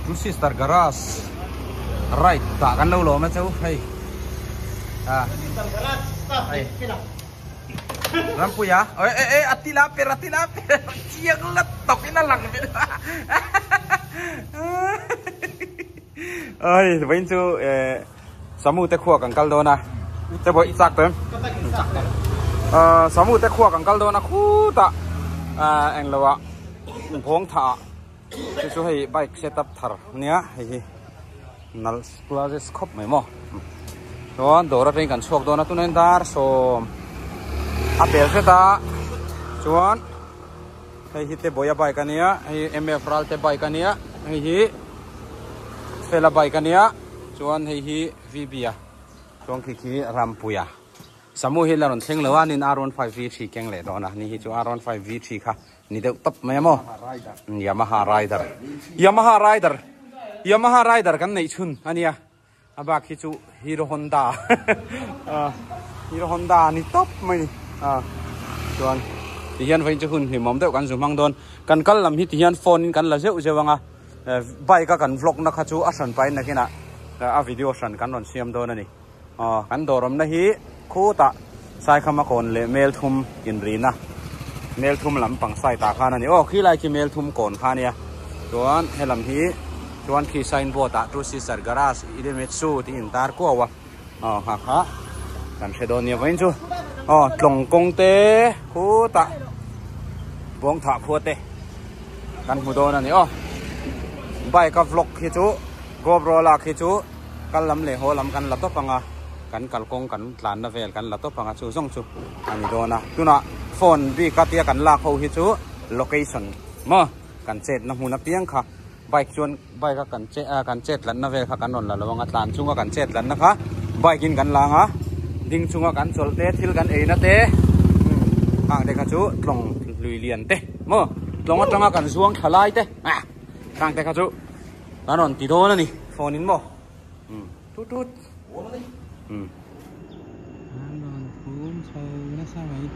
Two Sister Garage right tah kan lo lawm a cheu hei a hei Rampuia oi e e a ti la per a ti la per chiang la tawk in a lang ve oi vawiin chu eh Samu te khuak an kal dawn a te pawh i chak tawh em Samu te khuak an kal dawn a khutah englo ah nghawng thah ah chu chu hei bike setup thar ania hei hi nalh classes khawp mai maw chuan dawr atangin kan chhuak dawn a tunah hian dar sawm a pel hret a chuan hei hi te bawia bike ania hei M_F Ralte bike ania hei hi Fela bike ania chuan hei hi V_B a chuan khi khi Rampuia Samu hi la rawn thleng lo a nin R15 V3 keng leh dawn a ni hi chu R15 V3 kha ni deuh tawp mai a maw Yamaha Rider Yamaha Rider Yamaha Rider kan neih chhun ania a bak hi chu Hero Honda Hero Honda ni tawp mai ni a chuan ti hian vawiin chu hun hlimawm deuh kan zu hmang dawn kan kal lam hi ti hian phone in kan la zeuh zeuh ang a bike a kan vlog na kha chu a hran pahin nakinah a video hran kan rawn siam dawn a ni. Aw kan dawr awmna hi khutah Saikhama kawn leh Melthum inrina Melthum lampang side ah khan a ni. Aw khilai khi Melthum kawn kha a nia chuan helam hi chuan khi sign board ah Two Sister Garage Idemitsu tih intar kuau a aw kha kha kan hre dawn nia vawiin chu aw tlawng kawng te khutah Bawngthah khua te kan hmu dawn a ni aw bike a vlog hi chu GoPro lak hi chu. Kal lam leh haw lam kan la tawp ang a, kan kalkawng kan tlanna vel kan la tawp ang a, chu zawng chu a ni dawn a. Tunah phone bik a tia kan lak ho hi chu location maw kan chetna hmun apiang kha bike chuan bike a kan che a kan chet tlanna vel kha kan rawn la lo ang a, tlan chunga kan chet tlanna kha bike in kan la ang a, ding chunga kan chawlh te thil kan eina te hang te kha chu tlawng lui lian te maw tlawng atanga kan zuang thla lai te hang te kha chu. Kan rawn ti dawn a ni phone in maw umm tut tut umm an rawn phum chho nasa mai.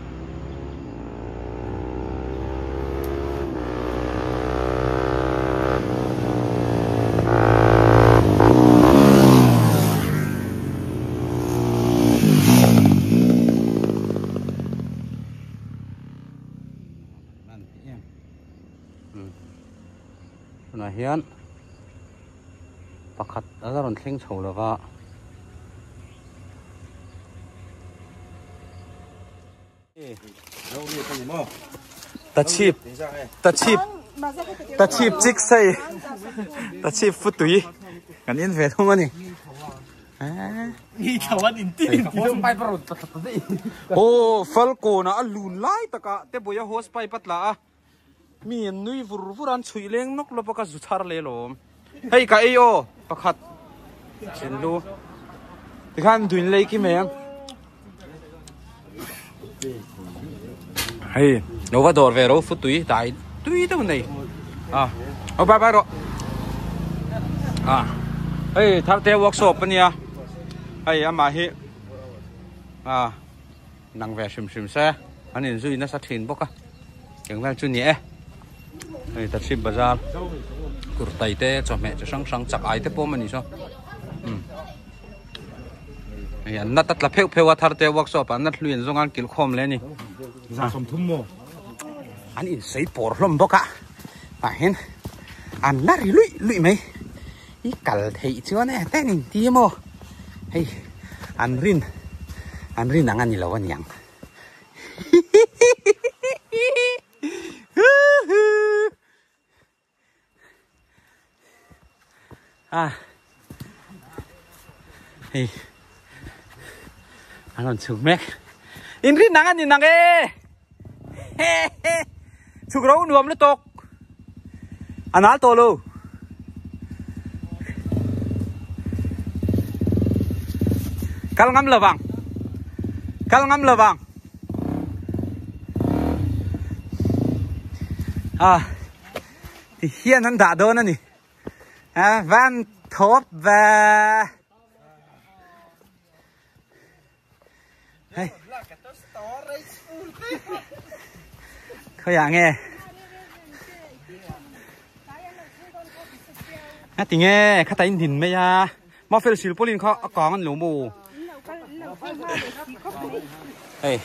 Tunah hian pakhat a la rawn thleng chho lo va. Ta chhip ta chhip ta chhip chik sei ta chhip futui kan in ve thung a ni. Aw falkawn ah a lun lai takah te bawih a hose pipe a tla a. Mi an nui vur vur a an chhuih leng nawk lawp a ka zu chhar leh lawm. Hei ka ei aw pakhat chin lu tikhan duin lei ki mai ang. Hei lo va dawr ve ro fu tui dai tui deuh nei a oh bye bye rawh a hei tharte workshop ania hei amah hi a Nang ve hrim hrim se an inzui nasa thin bawk a eng vel chu ni e hei Tachhip bazar kurtai te chawhmeh chi hrang hrang chak ai te pawh awm a ni saw umm hei an nat a tla pheuh pheuh a thar te workshop ah an nat hlui an zawng a an kilh khawm leh a ni an insawi pawr hlawm bawk a tah hian an la ri luih luih mai i kal theih chuan e ten in ti maw hei an rin an rin ang a ni lo a niang a hei an rawn chhuk mek in rin ang a ni nang e Chhuk ro nuam lutuk. A nal tawh lo. Kal ngam lo vang. Kal ngam lo vang. À, thì hian an dah dawn a ni. À, van thawp ve. Hei. Khawiah nge? Nga tinge kha ta in din mai a. Ma fel silpaulin kha a kang an lo maw? Hei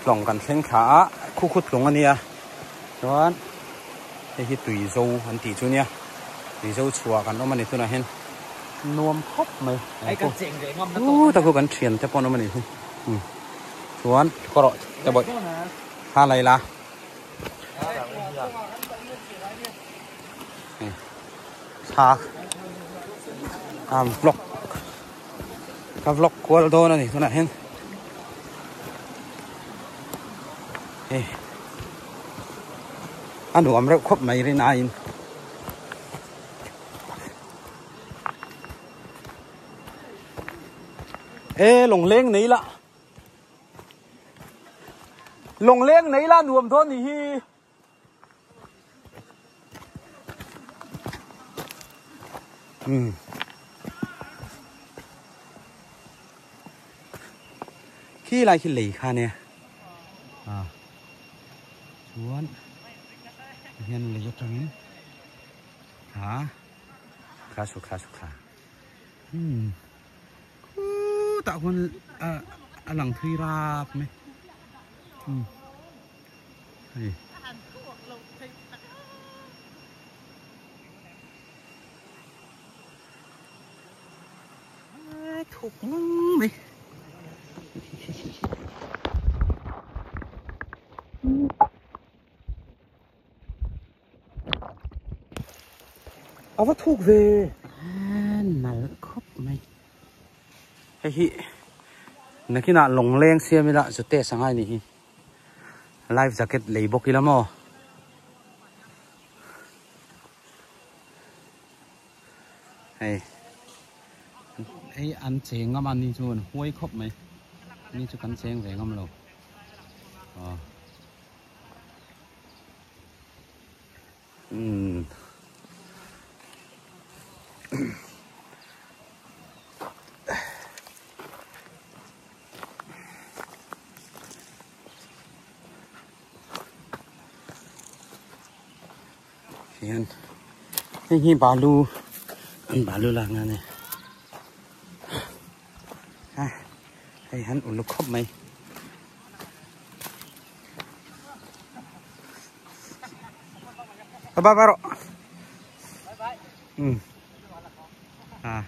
tlawng kan thleng thla a, khu khu tlawng a nia. Chuan hei hi tui zo an tih chu nia. Tui zo chhuah kan awm a ni tunah hian nuam khawp mai. U tak chu kan thian te pawh an awm a nih hi. Chuan kawr rawh te bawih thla lai la. Thla a vlog ka vlog kual dawn a ni tunah hian hei a nuam reuh khawp mai rin aiin e lawngleng nei la lawngleng nei la nuam dawn ni hi. Um khi lai khi lei kha nia à chuan hian lei atangin ha kha su kha su kha um khutah khuan a a lang thui rap mai um. Hei. Thuk ngang mai. A va thuk ve. Nal khawp mai. Hei hi nakinah lawngleng siam ila zute sangai ni hi. Life jacket lei bawk ila maw? Hei hei an cheng ngam a ni chu an huai khawp mai ni chu kan cheng ve ngam lo aw umm. Hian hei hi balu an balu lak na a ni a hei han uluk khawp mai. Bye bye rawh um à.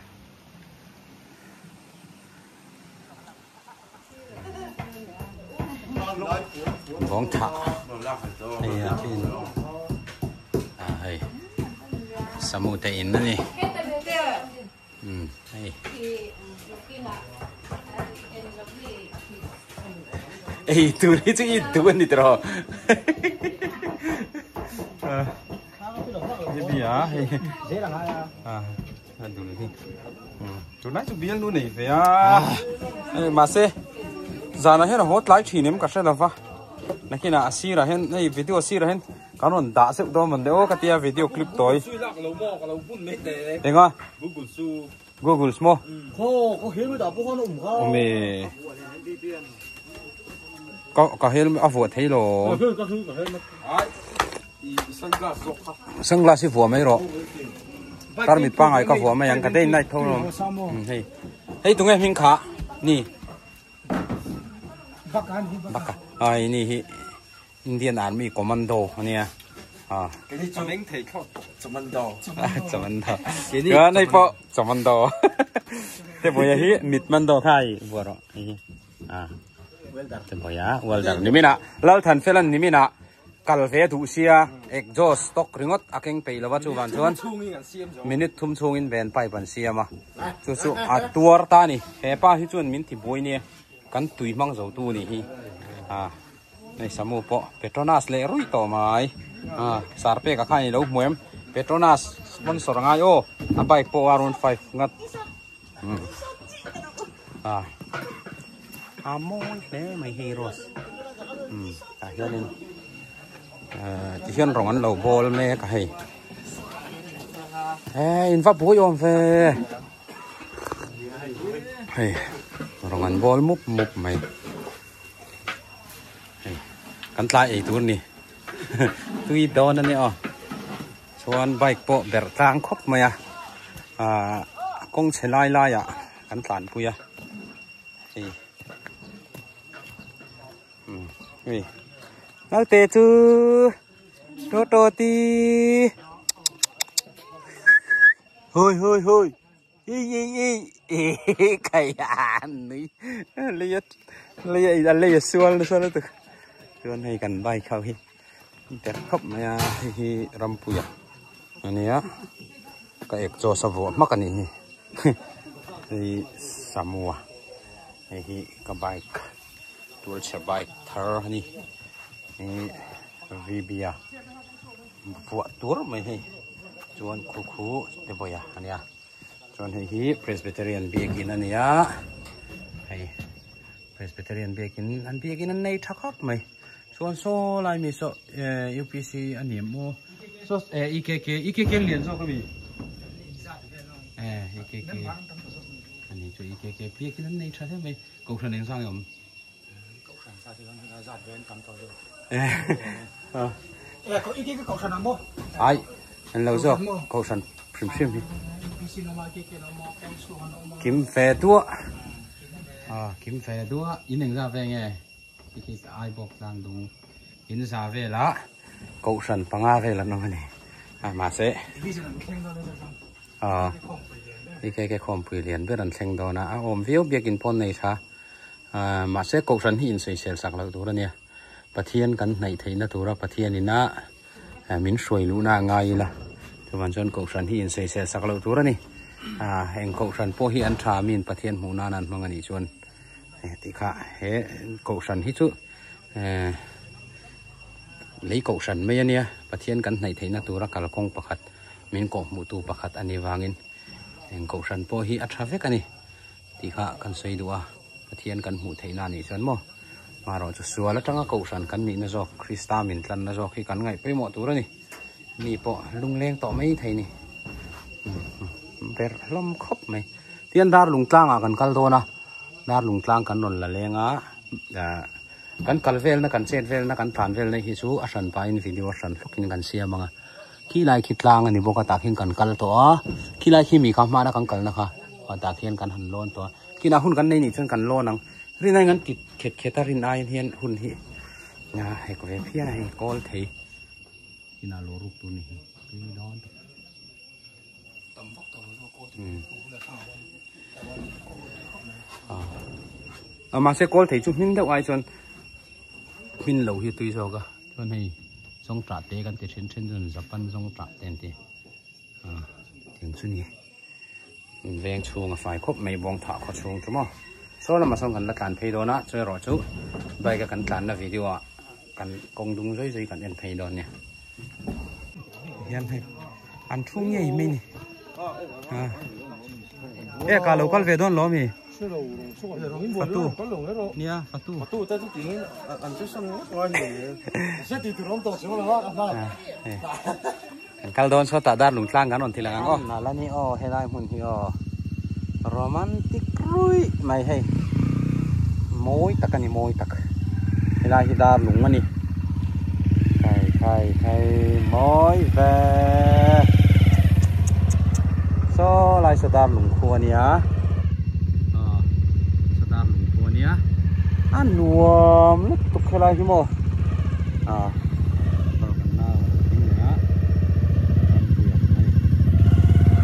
Vawng thah hei a pin a hei samu te in a ni um hei ei tur hi chu i duh a ni tiraw hei a dul hi tunlai chu bialnu nei ve a hei mahse zanah hian a haw tlai thin em ka hre lova nakinah a sirah hian hei video sirah hian kan rawn dah zeuh dawn mawn le aw ka tia video clip tawi enga google maw awm e ka helmet a vuah thei lo Sunglass hi vuah mai rawh tarmit pangai ka vuah mai ang ka day night tho lo hei hei tunge hming kha ni baka ai ni hi Indian Army commando ania a commando commando nei pawh commando te boya hi mit mando kha i vuah rawh hei hi a te boya welder nimina Lalthanfelan nimina Kal ve duh sia, exhaust stock ringawt a keng peih lova chuvang chuan minute thum chhungin van pipe an siam a, chu chu a tuar ta a ni. He pa hi chuan min ti buai nia, kan tui hmang zo tu nih hi. A hei Samu pawh Petronas leh ruih tawh mai, a sar pek a khan i lo hmu em, Petronas sponsor a ngai aw, a bike pawh R15 ngat. A a mawi hle mai hei rose tah hianin tihian rawng an lo bawl mek a hei e in va buai awm ve hei rawng an bawl mup mup mai hei kan tlai ei tur a ni tui dawn a ni aw chuan bike pawh berh tlang khawp mai a. Ah kawng chhe lai lai ah kan tlanpui a hei umm hei naute chu toto ti hoi hoi hoi i i i i kai an nui lei a lei a lei a sual nasa lutuk chuan hei kan bike ho hi. Ter khawp mai a hei hi rampuia a nia ka ek chaw sa vuah hmak a nih hi hei samua hei hi ka bike tualchhe bike thar a ni hei vibia vuah tur mai hei chuan khu khu te bawih a nia chuan hei hi presbyterian biakin a ni a hei presbyterian biakin an biakin an nei tha khawp mai. Chuan saw lai mi saw eh UPC a ni em aw saw eh EKK EKK lian zawk ami eh EKK a ni chu EKK biakin an nei tha hle mai kohhran eng zang awm kohhran sa chu zat ve an tam tawh zawk eh eh ko EKK kohhran ang maw ai an lo zawk kohhran hrim hrim hi UPC an awm a EKK an awm a pawl chhuak an awm a kim ve duah a kim ve duah in eng zat ve nge Khi khi ai bawk tlang dung in za velah kohhran panga vel an awm a ni a mahse aw EKK khawmpui lian ber an thleng dawn a a awm viau biakin pawn nei tha ah mahse kohhran hi insawisel sak loh tur a nia Pathian kan hnaih theihna tura Pathian ina min hruai luhna a ngai ila chuvang chuan kohhran hi insawisel sak loh tur a ni ah eng kohhran pawh hi an tha miin Pathian hmuh nan an hmang a nih chuan. Tih kha he kohhran hi chu eh lei kohhran mai a nia Pathian kan hnaih theihna tura kalkawng pakhat min kawhhmuh tu pakhat a nih vangin eng kohhran pawh hi a tha vek a ni tih kha kan sawi duh a Pathian kan hmuh theihna a nih chuan maw marawh chu sual atanga kohhran kan nihna zawk Krista min tlanna zawk hi kan ngaih pawimawh tur a ni mi pawh lungleng tawh mai thei ni ber hlawm khawp mai tihian darlung tlangah kan kal dawn a. Darlung tlang kan rawn la leng a, kan kal velna kan chet velna kan tlan velna hi chu a hran pahin video a hran hlukin kan siam ang a, khi lai khi tlang a ni bawk a tah khian kan kal tawh a, khi lai khi mi kha hmana kan kalna kha tah khian kan han lawn tawh a, kinah hun kan nei nih chuan kan lawn ang, rin aiin kan ti khet khet a rin aiin hian hun hi a hek ve phian a hei kawl thei kinah lo ruk tur ni hi tui dawn tak. A mahse kawl thei chu hmin deuh ai chuan hmin lo hi tui zawk a chuan hei zawng tah te kan ti then then chuan japan zawng tah te an ti a tiang chu ni veng chhung a fai khawp mai bawng thah khaw chhung chu maw saw lamah sawn kan la tlan phei dawn a chu erawh chu bike a kan tlanna video ah kan kawng dung zui zui kan en phei dawn nia hian hei an thu ngei mai ni a e ka lo kal ve dawn lo mi fatu nia fatu fatu ta chu tin an chu sam ngai ni se ti tu rom to chu la ka kan kal dawn saw tah dar lung tlang kan rawn ti lang ang aw nala ni aw helai hmun hi aw romantic ruih mai hei mawi tak a ni mawi tak helai hi dar lung a ni khai khai khai mawi ve saw lai saw dar lung khu a nia aw saw dar lung khu a nia a nuam lutuk helai hi maw aw.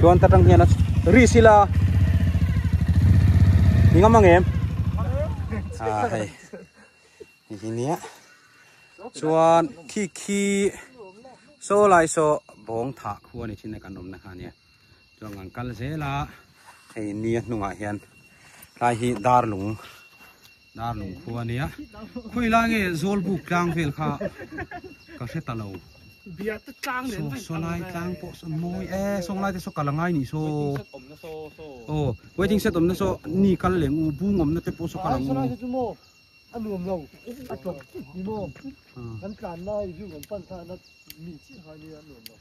Chuan ta tang hian a ri sila ni ngam ang em a hei hi nia chuan khi khi saw lai saw bawng thah khu ani thin a kan awmna kha ania chuan kan kal zel a hei nia hnungah hian tlai hi darlung Darlung khua ania khawi lai nge Zawlbuk tlang vel kha ka hre ta lo saw saw lai tlang pawh saw mawi e sawng lai te saw kal a ngai nih saw aw waiting shed awmna saw ni kal leh u bung awmna te pawh saw kal ang u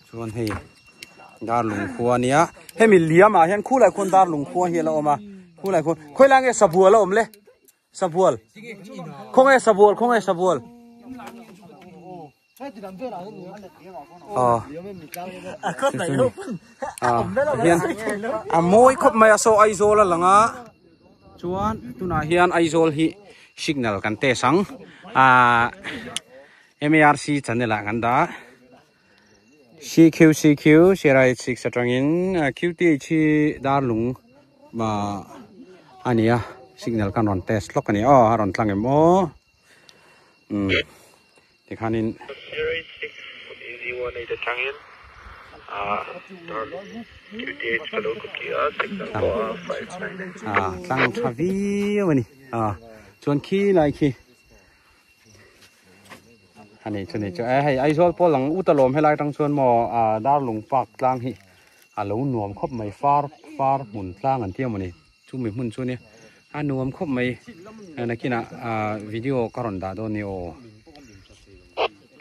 chuan hei Darlung khua ania hemi liam ah hian khulai khuan Darlung khua hi a la awm a khulai khuan khawi lai nge sabual a awm le sabual khawnge sabual khawnge sabual. Aw hian a mawi khawp mai a saw Aizawl a lang a chuan tunah hian Aizawl hi signal kan test ang ahh M A R C channel ah kan dah a C Q C Q Sierra eight six atangin Q T H hi darlung ah a ni a signal kan rawn test hlawk a ni aw a rawn tlang em aw umm. Tikhanin. Zero eight six easy one eight atangin darling QTH ka lo copy a signal pawh a 5 9 Ah tlang tha viau ani ah chuan khi lai khi ani chu ni chu e hei Aizawl pawh lang ut alawm helai tang chuan maw ah darlung park tlang hi a lo nuam khawp mai far far hmun tlang an tia mawni chumi hmun chu nia a nuam khawp mai nakinah ah video ka rawn dah dawn ni aw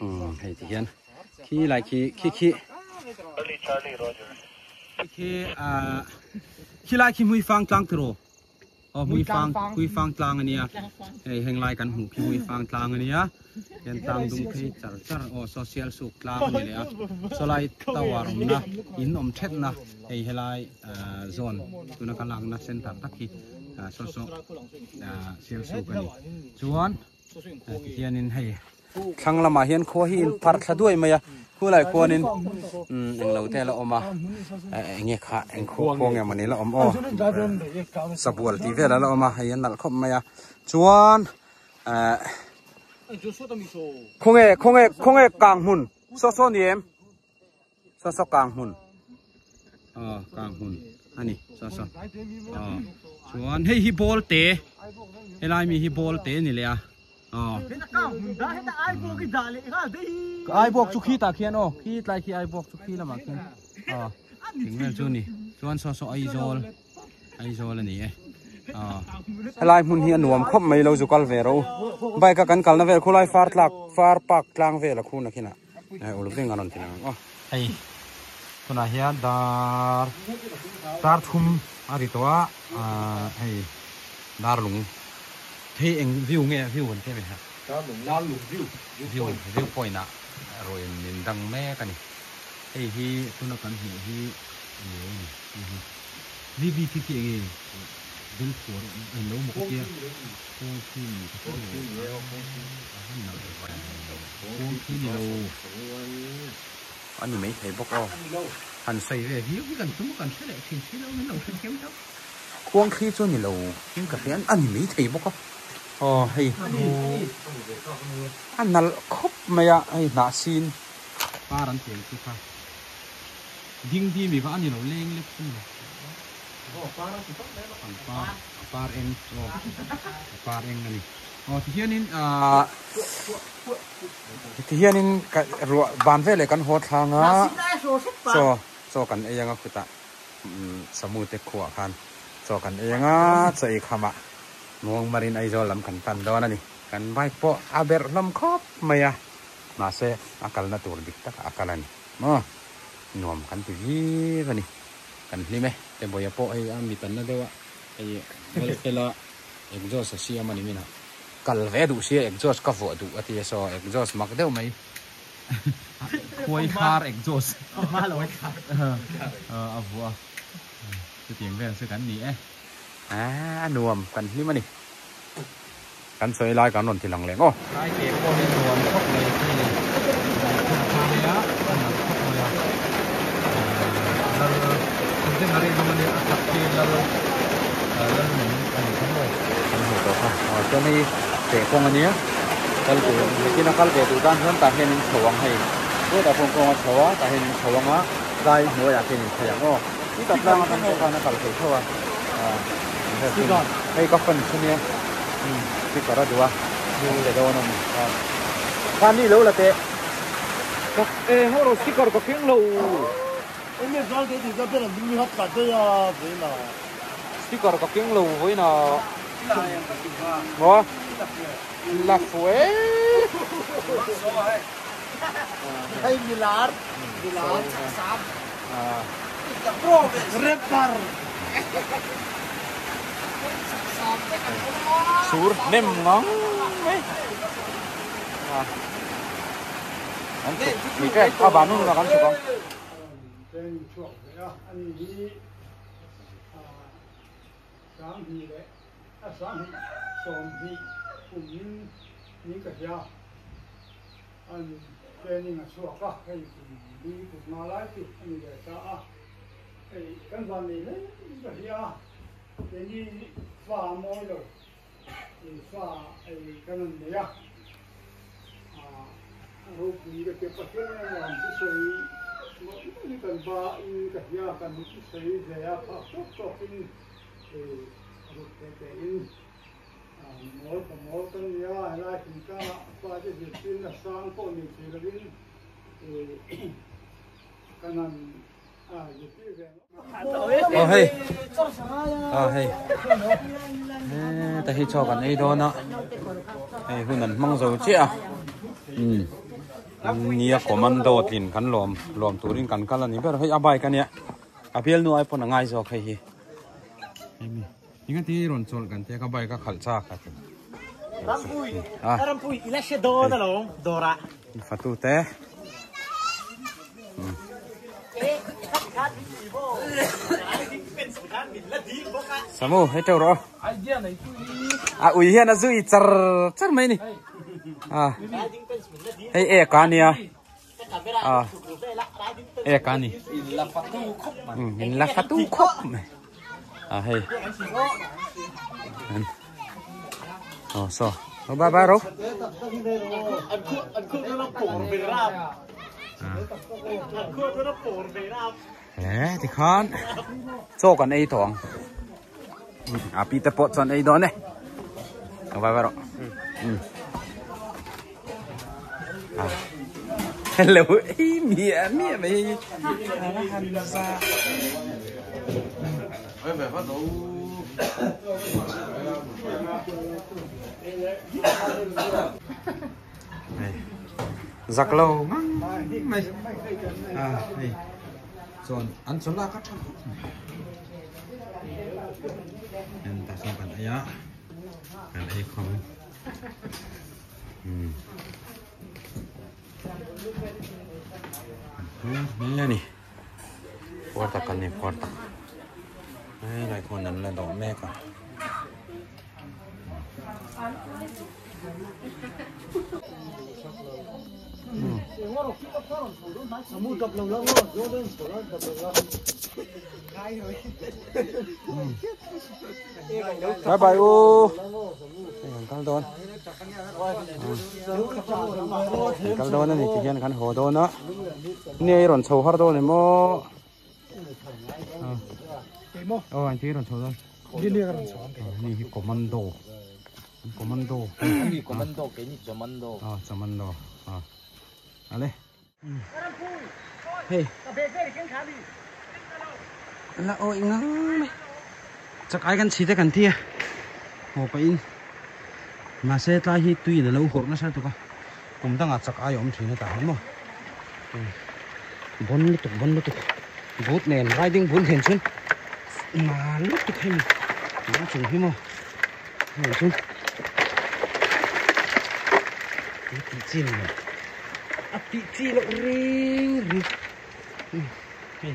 umm hei ti hian khi lai khi khi khi khi ah khi lai khi hmui fang tlang tiraw aw hmui fang hmui fang tlang ania hei heng lai kan hmuh khi hmui fang tlang ania hian tlang dung phei char char aw social suk tlang ani leh a sawlai tower awmna in awm thetna hei helai ah zawn tuna ka lakna center tak hi ah saw saw ah sialsuk a ni chuan tihianin hei thlang lamah hian khua hi in pharh thla duai mai a khulai khuanin umm englo te a la awm a eng nge kha eng khua khua nge mawni la awm aw sabual tih vel a la awm a hei a nalh khawp mai a chuan ah khawnge khawnge khawnge kang hmun saw saw ni em. Saw saw kang hmun aw kang hmun a ni saw saw aw chuan hei hi ball te helai mi hi ball te ni leh a aw aibawk chu khi tah khian aw khi tlai khi aibawk chu khi lamah khian aw eng vel chu ni chuan saw saw Aizawl Aizawl a ni e aw helai hmun hi a nuam khawp mai lo zu kal ve rawh u bike a kan kalna vel khulai far tlak far park tlang vel a khuna khinah. Uluk ding an rawn ti lang aw. Hei tunah hian dar dar thum a ri tawh a ah hei dar lung hei eng view nge view an ti a mi ha dar lung view view view point ah ruahin min dang mek a ni hei hi tuna kan hmuh hi eng nge ni hei hi VV khi khi eng nge bel phuar a in lo maw ka tia. Kawng khi ni ka hre lo a han nalh kawng khi ni lo a ni maithei bawk aw han sawi ve viau hi kan tum a kan hre leh thin si lo min lo hre thiam teuh kawng khi chu ni lo in ka hria a ni maithei bawk a aw hei a nalh khawp mai a hei hnah sin par an tiang chu kha ding dimi kha a ni lo leng lek chu ni lo. Pangpar a par eng aw a par eng a ni aw tihianin ahh tihianin ka ruah van veleh kan haw thlang a chaw chaw kan ei anga khutah umm samu te khuah khan chaw kan ei anga chaw ei khamah muang marin Aizawl lam kan pan dawn a ni kan bike pawh a berh hlawm khawp mai a mahse a kalna tur dik takah a kal a ni maw nuam kan ti viau a ni. Kan hlim e, Tebawia pawh hei a mit an la deuh a, hei Lalfela exhaust a siam a ni min a, kal ve duh sia exhaust ka vuah duh a ti a saw exhaust mak deuh mai khuai khar exhaust a vuah a, chutiang vel chu kan ni e, a nuam kan hlim a ni. Kan sawi lai kan rawn ti lang leh ngawt. Lai ke pawh hi nuam khawp mai khi khum kha mai a, a nalh khawp mai a. Lal centenary rawng a nia, a chak khi lal lal nung a ni kha maw. Kan hmuh tawh kha. Aw chuan hei teh kawng a nia, kal tur nakin a kal ve tur tan chuan tah hian in chho ang hei. Chutah pawh kawng a chho a, tah hian in chho ang a, tlai hnuaiah khian in phei ang aw. Ti tak tlang atang pawh khan a kal thei tho a. Hei ka fan chu nia speaker a duh a hming le dawn a ni khan ni lo la teh ka eng erawh speaker ka keng lo speaker ka keng lo vawiin a maw la fu e hei milar milar Rapper. Sur nem ngang mai. An chhuk ni te a ban hun ah kan chhuk ang. Fa ei kan an nei a, a ropui ka tia Pathian emaw an thusawi mawlh mawlh hi kan ba in ka hria kan thusawi ve a phak tawk tawk in a ruk te te in mawl ka mawl kan nia helai thingtlang ah fate zirtir na sang pawh nei thei lovin kan han zirtir ve Oh hei ah hei ta hi chaw kan ei dawn a hei hun an hmang zo chiah a um nia commando tlin kan lawm lawm turin kan kal a ni ber hei a bike a nia a bialnu ai pawn a ngai zawk hei hi eng ati rawn chawlh kan tia ka bike a khalh chak a Rampui Rampui i la hre dawn alawm dawrah fatu te Samu hei teuh rawh a ui hian a zui char char mai ni a hei ek a nia a ek a ni in la fatu khawp mai a hei oh so oh bye bye ro eh ti khan chaw kan ei tawh ang a pi te pawh chuan ei dawn e bye bye ro hello ei mia mia mai giặc lâu mày à đây chọn ăn chọn là các thằng nên ta xem bạn ấy á bạn ấy không ừ này puerta kan ni puerta ai lại còn nằm lên đó mẹ cả bye bye u kal dawn kal dawn ani ti hian kan haw dawn a ni ei rawn chho har dawn emaw aw an ti rawn chho dawn ni hi commando commando ni commando ke ni commando a commando a ale hey la oi ngang mai chak ai kan chhi te kan tia haw pah in mahse tlai hi tui in a lo hawrh nasa tuk a kum dangah chak ai a awm thin a tah hian maw bon lutuk bon lutuk boot nen riding boot nen chuan nal lutuk hei a chung hi maw hei chuan tih chi ni lo a tih chi loh ring ring hei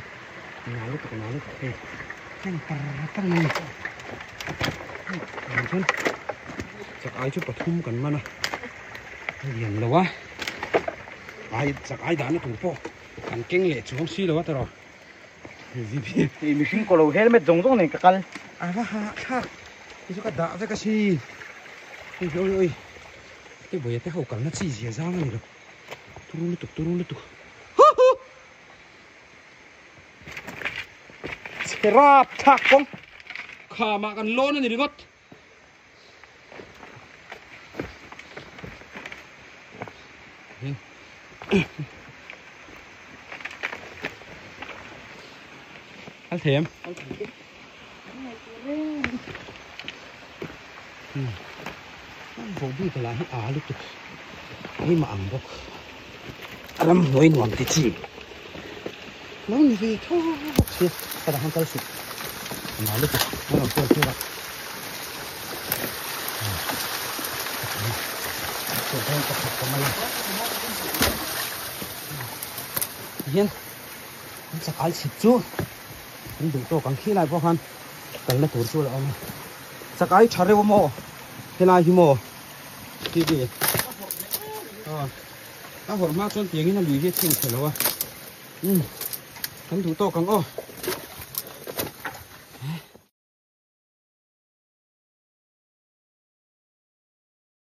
nal lutuk nal lutuk hei heng par par mai ni chuan chak ai chu pathum kan man a lian lo a ai chak ai dahna tur pawh kan keng leh chuang si lo a tawrh Hei mihring kaw lo helmet zawng zawng nen ka kal. A va hah thlak hi chu ka dah vek a si. Hei hi oi oi te buaia te ho kalna chi zia zang a ni lo. Turu lutuk turu lutuk. Hu hu! Chhe rap thlak kawng khamah kan lawn a ni ringawt. Al thei em? Vo bik lah hi a lutuk. Keimah ang bawk. A ram hnuai nuam ti chi. Lo ni ve tho bawk sia. Ka dah han kal suh. A lutuk. A rawn kual phur a. Tihian an chakai chhip chu an duh tawk ang khi lai pawh khan kalna tur chu a la awm a. Chakai tha reuh a maw helai hi maw khi khi a hawrh hma chuan tiangin a lui hi a chhung thei lo a. Umm kan duh tawk ang aw.